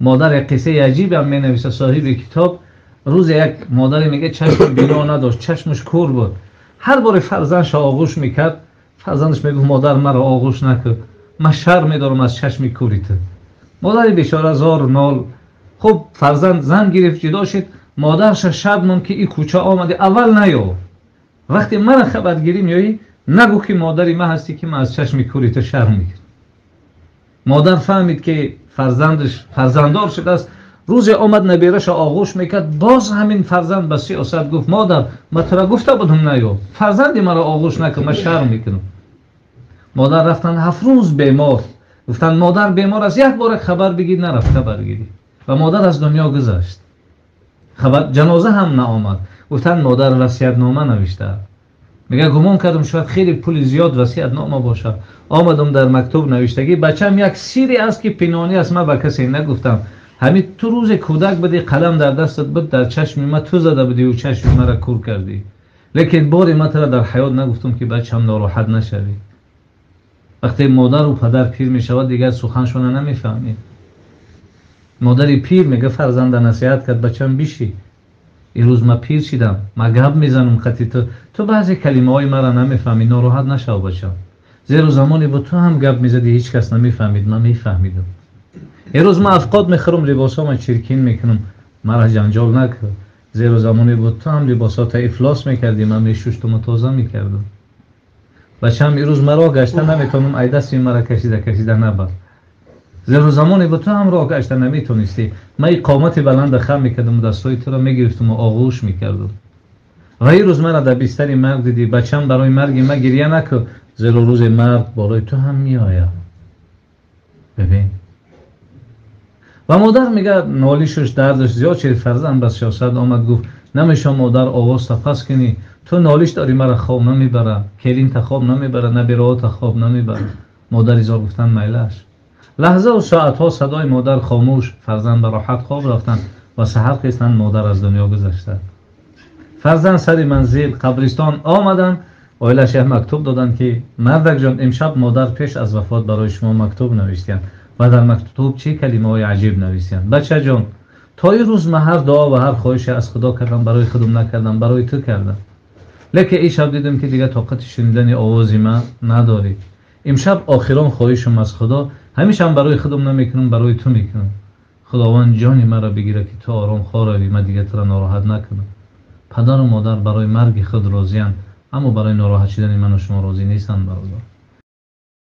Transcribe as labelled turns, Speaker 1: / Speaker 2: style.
Speaker 1: Модар як қиссаи аҷиб ҳам менависад соҳиби китоб. Рӯзе як модаре мегӯяд чашми бино надошт, чашмаш кӯр буд. Ҳар боре фарзандашро оғӯш мекард, фарзандаш мегуфт модар маро оғӯш накун, ман шарм медорам аз чашми кӯри ту. Модари бечора зор нол. Хуб фарзанд зан гирифт, ҷудо шуд. Модарша шаб монд ки ин кӯча омади, аввал наё. Вақте мара хабаргирӣ меоӣ, нагӯ ки модари ман ҳастӣ ки ман аз чашми кӯри ту шарм мекунам. Модар фаҳмид ки фарзандаш фарзанддор шудааст. Рӯзе омад набераша оғӯш мекард, боз ҳамин фарзанд ба сиёсат гуфт модар, ман тура гуфта будам наё, фарзанди маро оғӯш накун, ман шарм мекунам. Модар рафтанд 7 рӯз бемор. Гуфтанд модар бемор аст, як бора хабар бигир, нарафт хабаргирӣ. Ва модар аз дунё гузашт. Хабар ҷаноза ҳам наомад. Гуфтанд модар васиятнома навишта. Мега гумон кардам шояд хеле пули зиёд васиятнома бошад. Омадам дар мактуб навиштагӣ бачам як сире аст ки пинҳонӣ аст, ман ба касе нагуфтам. Ҳамин ту рӯзе кӯдак будӣ, қалам дар дастат буд, дар чашми ман ту зада будӣ ва чашми маро кӯр кардӣ. Лекин бори ман туро дар ҳаёт нагуфтам ки бачам нороҳат нашавӣ. Вақте модару падар пир мешавад, дигар суханшона намефаҳмӣ. Модари пир мега фарзанда насиҳат кард, бачам биши. Имрӯз ман пир шидам, ман гап мезанам қати ту, ту баъзе калимаҳои маро намефаҳмӣ, нороҳат нашав бачам. Зеро замоне бо ту ҳам гап мезадӣ, ҳеҷ кас намефаҳмид, ман мефаҳмидам. Имрӯз ман афқот мехӯрам, либосҳома чиркин мекунам, маро ҷанҷол накун. Зеро замоне бо ту ҳам либосҳота ифлос мекардӣ, ман мешуштуму тоза мекардам. Бачам имрӯз ман роҳ гашта наметавонам, ай дасти маро кашида кашида набар. Зеро замоне бо ту ҳам роҳ гашта наметонистӣ, ман иқомати баланда хам мекардам, дастҳои туро мегирифтам ва оғӯш мекардам. Ва имрӯз маро дар бистари марг дидӣ, бачам барои марги ман гиря накун, зеро рӯзе марг болои ту ҳам меояд. Бибин. Ва модар мегӯяд нолишаш дардаш зиёд шуд, фарзанд ба сиёсат омад, гуфт намешавам модар овозта пас кунӣ, ту нолиш дорӣ, маро хоб намебара, келинта хоб намебара, набираота хоб намебара. Модари зор гуфтанд майлаш. Лаҳзаву соатҳо садои модар хомӯш, фарзанд ба роҳат хоб рафтанд ва саҳар хестанд, модар аз дунё гузашта. Фарзанд сари манзил қабристон омаданд, оилаш як мактуб доданд ки мардакҷон, имшаб модар пеш аз вафот барои шумо мактуб навиштиянд. Ва дар мактуб чӣ калимаҳои аҷиб навиштиянд. Бачаҷон, то ин рӯз ман ҳар дуо ва ҳар хоҳише аз Худо кардам, барои худам накардам, барои ту кардам. Лекин ин шаб дидам ки дигар тоқати шунидани овози ман надорӣ. Имшаб охирон хоҳишам аз Худо, ҳамешам барои худам намекунам, барои ту мекунам. Худованд ҷони маро бигирад ки ту ором хоравӣ, ман дигар туро нороҳат накунам. Падару модар барои марги худ розиянд, аммо барои нороҳат шудани ману шумо розӣ нестанд, бародар.